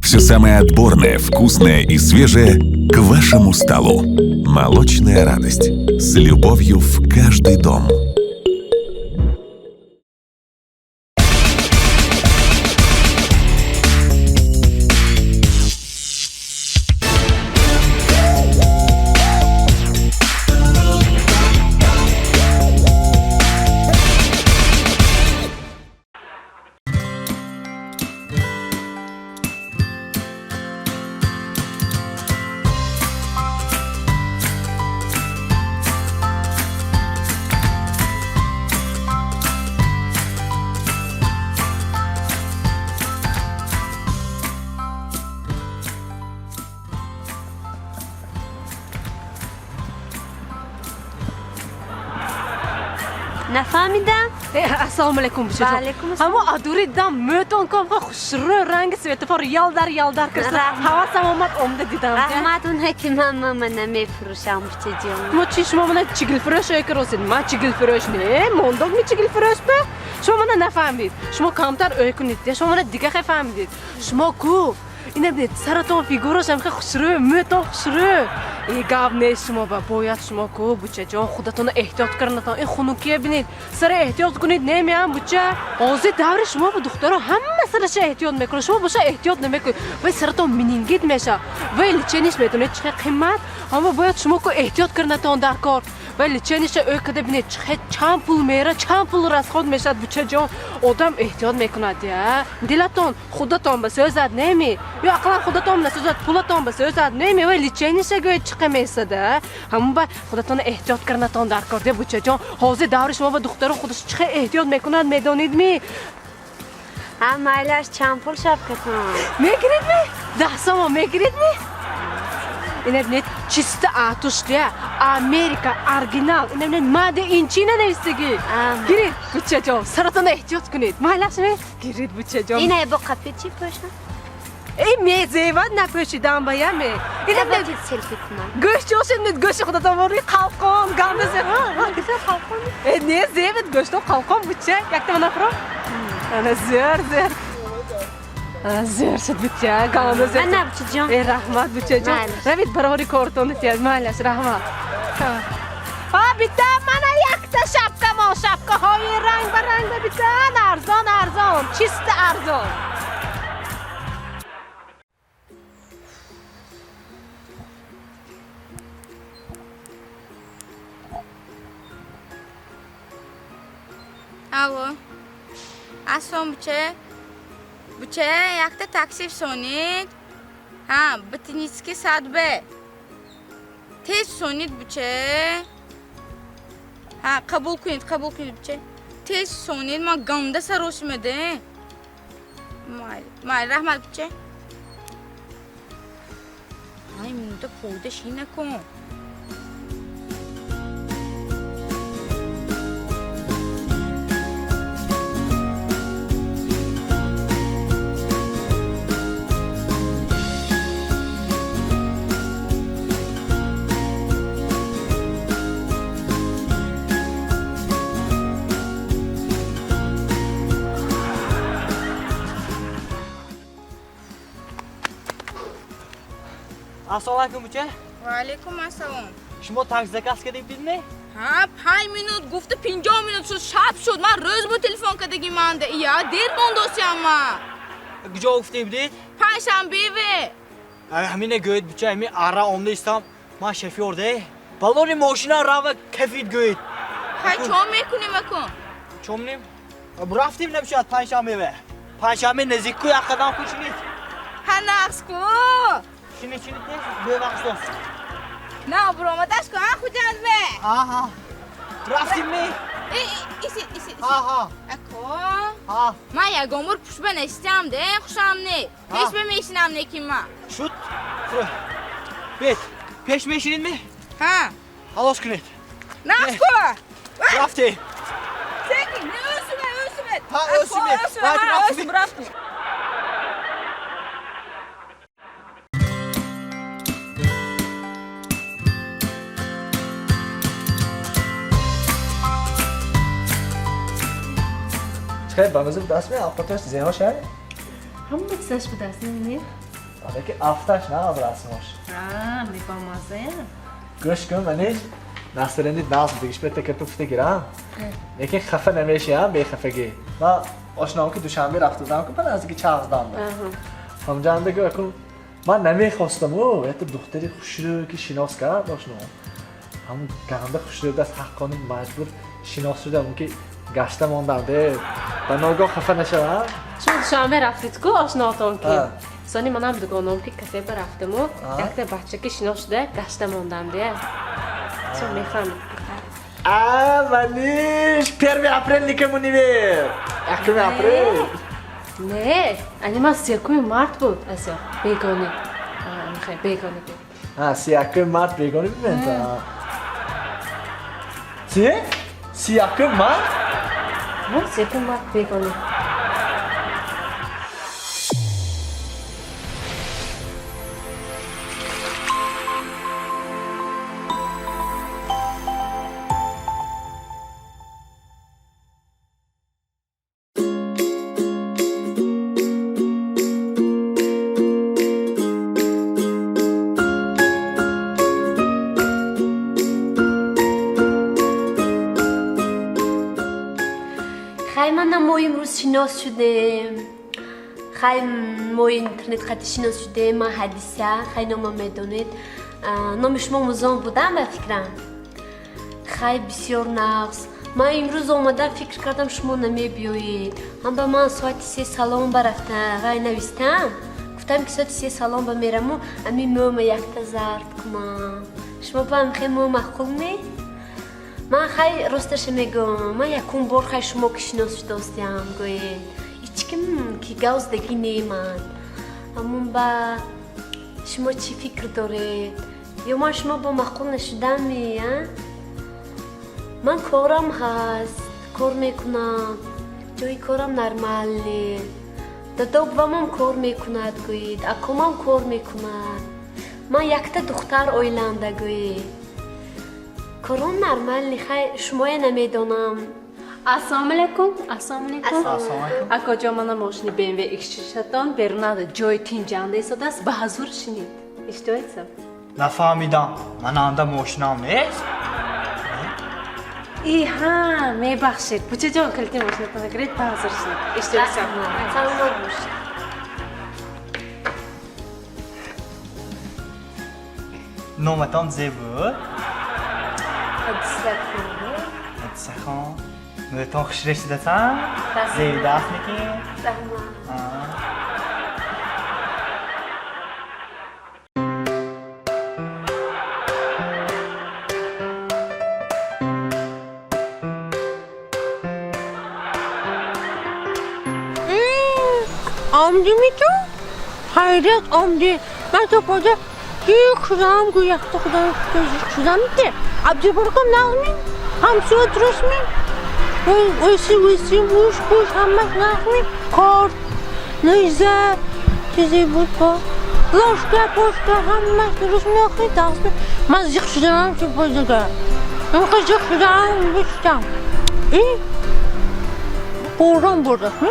Все самое отборное, вкусное и свежее к вашему столу. Молочная радость. С любовью в каждый дом. Нафаҳмидам. Ассалому алайкум, бучаҷон. Ва алайкум ассалом. Ҳамо адури дам мӯтон ком хушрӯ, ранги светофор ялдар ялдар кирса. Раҳмат. Ҳавасам омад, омда дидам. Раҳмат, онҳое ки ман мана мефурӯшам, бучаҷон. Мо чи, шумо мана чигилфурӯш ё росед? Ман чигилфурӯш не, мондог ми чигилфурӯш ба? Шумо мана нафаҳмидед. Шумо камтар ӯй кунед, шумо мана дига хе фаҳмидед. Шумо ку ина бинед, саратон фигурашам хе хушрӯ, мӯтон хушрӯ. Э, гап нест шумо ба, бояд шумо ку, бучаҷон, худатонро эҳтиёт карданатон. Ин хунукия бинед, сара эҳтиёт кунед, немеам, буча. Ҳозир даври шумо ба духтаро ҳама сараша эҳтиёт мекунад, шумо боша эҳтиёт намекунед. Вай саратон менингит мешавад, вай лечение ш медонед чӣ қимат. Аммо бояд шумо ку эҳтиёт карданатон дар кор. Вай лечение ша ӯ када бинед, чӣ чанд пул мера, чанд пул расход мешавад, бучаҷон. Одам эҳтиёт мекунад, я дилатон худатон ба сӯзад неми, ё ақаллан худатон насӯзад, пулатон ба сӯзад неми. Вай лечение ша гӯед чӣ қимесада. Ҳамон ба худатон эҳтиёт карданатон дар кор, де, бучаҷон. Ҳозир даври шумо ба духтаро худаш чӣ эҳтиёт мекунад, медонед ми? Ҳа, майлаш, чанд пул шапкатон? Мегиред ми? 10 сомон мегиред ми? Ина бинед, чисто атушдия, Америка, оригинал. Ина бинед, made in China нависагӣ. Гиред, бучаҷон, саратонро эҳтиёт кунед, майлаш ми? Гиред, бучаҷон. Ина бо қапи чӣ пӯшам? Эй, мезевад напӯшидан ба яме. Ина бинед. Селфи кунам. Гӯшт ошед, гӯшти худатон ворӣ қалқон ганда. Қалқон? Э, не зевед, гӯшто қалқон, буча. Якта манафро, ана, зер зер зер шуд, буча, ганда зер. Ана, бучаҷон. Э, раҳмат, бучаҷон. Равид, барори кортон тияд. Майлаш, раҳмат. А, бита, мана якта шапка мо, шапкаҳои ранг ба ранг ба, бита, арзон арзон, чисто арзон. Алло. Ассалом, буча. Буча, якта такси фисонед. Ҳа, Ботанический сад бе. Тез фисонед, буча. Ҳа, қабул кунед, қабул кунед, буча. Тез фисонед, ман ганда саросимаде. Майли, майли, раҳмат, буча. Ай, минута фоида ши накун. Ассалому алайкум, буча. Ва алайкум ассалом. Шумо такси заказ кардем бидне? Ҳа, 5 минут гуфта, 50 минут шуд, шаб шуд. Ман рӯз бо телефон кардагӣ манда. Ия, дер мондосиям ман. Куҷо гуфтем бидед? Панҷшанбеве. Ҳамине гӯед, буча, ҳами ара омда истам. Ман шофёр де. Балони мошина рава кафид гӯед. Хай, чо мекунем акун? Чо менем? Рафтем набишад панҷшанбеве. Панҷшанбе наздик ку, як қадам ку, чинид. Ҳа, нақс ку. Чинид, чинид, бевақт дост. На, буромадаш ку, а, Хуҷандве. Аҳа. Рафтем ми? Иси, иси. Аҳа. Ако. Ҳа. Ман ягон бор пушба нешитам де, хушам не. Пеш ба мешинам не ки ман. Шуд. Бет, пеш мешинед ми? Ҳа. Халос кунед. Нақс ку. Рафтем. Секин, не өсүмө, өсүмө. Ҳа, өсүмө. Өсүм, рафтем. Хеле ба маза будаст, ми овқаташ зеҳо шай? Ҳама чизаш будаст, мебинед? Лекин афташ на расмош. А, мебамазая. Гӯш кун, маниш настроени наз дигиш бета кату фите гирам. Лекин хафа намешиям бехафагӣ. Ман ошноам ки Душанбе рафта будам ку ба наздики Чағздан. Ҳамҷанда ку акун ман намехостаму, это духтари хушрӯ ки шинос кард ошноам. Ҳамун ганда хушрӯ даст ҳаққони маҷбур шинос шудам ки гашта мондам де. Ба ногоҳ хафа нашавам. Шумо Душанбе рафтед ку ошноатон ки? Сони манам дугоном ки кафе ба рафтаму, якта бача ки шинос шуда гашта мондам де. Шумо мефаҳмед. А, маниш, 1 апрел никому не вер. 1 апрел. Не, ани ман 31 март буд, асо, бегони. Михай, бегони буд. А, 31 март бегони буд мента. Чи? 31 март? Бу, 31 март бегони. Хай мана мо имрӯз шинос шудем. Хай мо интернет хати шинос шудем. Ман Ҳадиса, хай нома медонед. Номи шумо Музон будам ба фикрам. Хай бисёр нағз. Ман имрӯз омадам, фикр кардам шумо намебиёед. Ҳам ба ман соати 3 салон барафта, вай навистам. Гуфтам ки соати 3 салон ба мераму, ами мӯма якта зард кунам. Шумо ба ам хай мӯ маъқул ме? Ман хай росташа мегӯям, ман якум бор хай шумо ки шинос шудостиам, гӯед. Ҳеҷким ки гавздагӣ неман. Ҳамун ба шумо чӣ фикр доред? Ё ман шумо бо маъқул нашудамми, а? Ман корам ҳаст, кор мекунам, ҷои корам нормале. Дадо бувамам кор мекунад, гӯед, акомам кор мекунад. Ман якта духтар оиланда, гӯед. Корон нормални, хай шумоя намедонам. Ассалому алайкум, ассалому алайкум. Ассалому алайкум. Акоҷон, мана мошини BMW X6-атон берунада ҷои тинҷанда истодааст, ба ҳазур шинед. Иштиҳоятсам? Нафаҳмидам, ман анда мошинам нест. И ҳа, мебахшед. Бучаҷон, калити мошинатонро гиред, ба ҳазур шинед. Иштиҳоятсам. Саломат бошед. Номатон зе буд? Ҳадисахон. Ҳадисахон. Мӯтон хушрӯ шудасан? Зебидаст мекин? Раҳмат. Омдӣ ми ту? Ҳайрат омдӣ. Ман то пода зиқ шудам, гӯ якта худо зиқ шудам те. Абдиборкам нағмин, ҳамсуя дурустмин. Ойси ойси муш пуш ҳамаш нағмин. Корт, найза, чизе буд по. Ложка, пошка ҳамаш дуруст меохи дағзми. Ман зиқ шудам то подага. Ман зиқ шудам, бишдам. И борон бурдастми?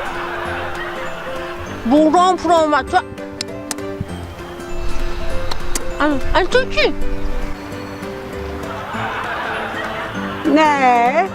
Борон фуромад. Ан ту чӣ? Не.